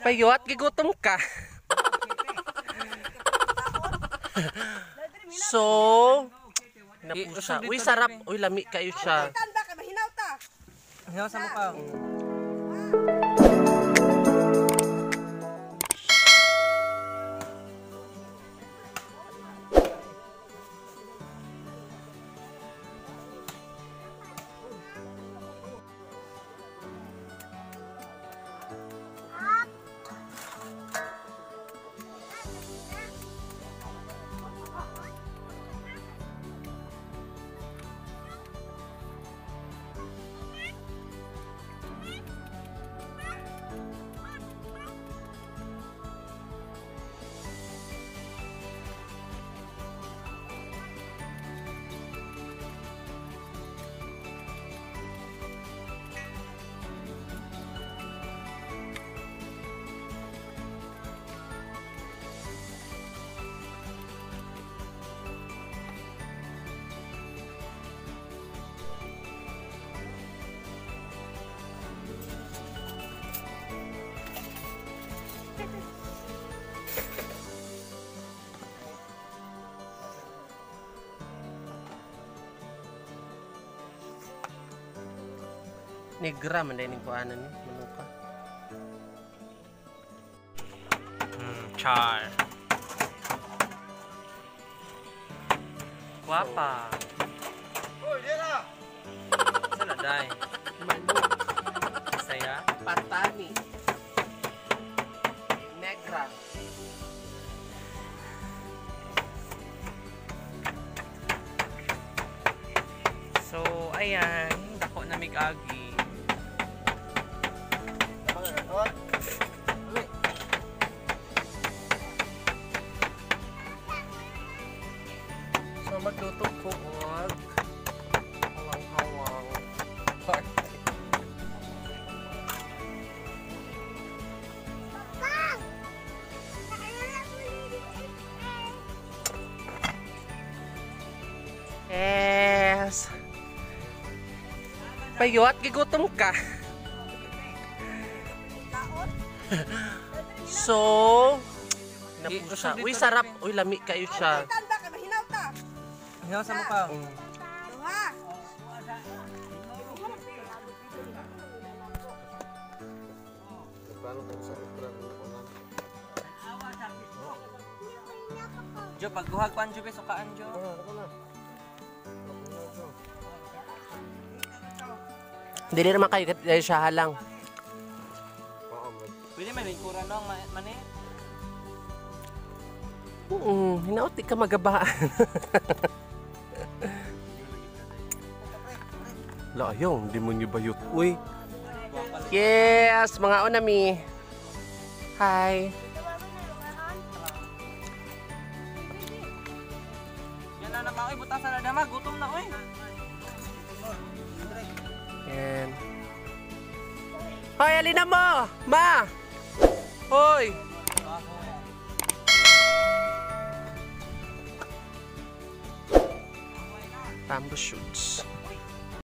Payot, gigutom ka. So, napusa. Uy, sarap. Uy, lami kayo siya. Tanda ka, mahinaw ta. Hinaw sa mukha. Negra man din kuanan ni manuka. Char. Guwapa. Uy, dira! Sana day. Manok, Saya. patani. Negra. So, ayan. Dako na mig-agi. So magluto ko og hawang-hawang. Yes. Payot, gigutom ka. So, napusa. Uy, sarap. Uy, lami kayo siya. Tanda ka, mahinaw ta. Hinaw sa mukha. Duha. Jo, pagguhag pa Jo, sukaan Jo. Dili naman kayo dahil siya halang. Pwede may lingkuran no, mani. Oo, hinaot di ka magabaan. La ayaw, hindi mo niyo bayot. Uy. Yes, mga onami. Hi. Yan na naman, oy, butang sa nadama, gutom na oy. Yan. Hoy, alina mo! Ma! Hoy! Bamboo shoots.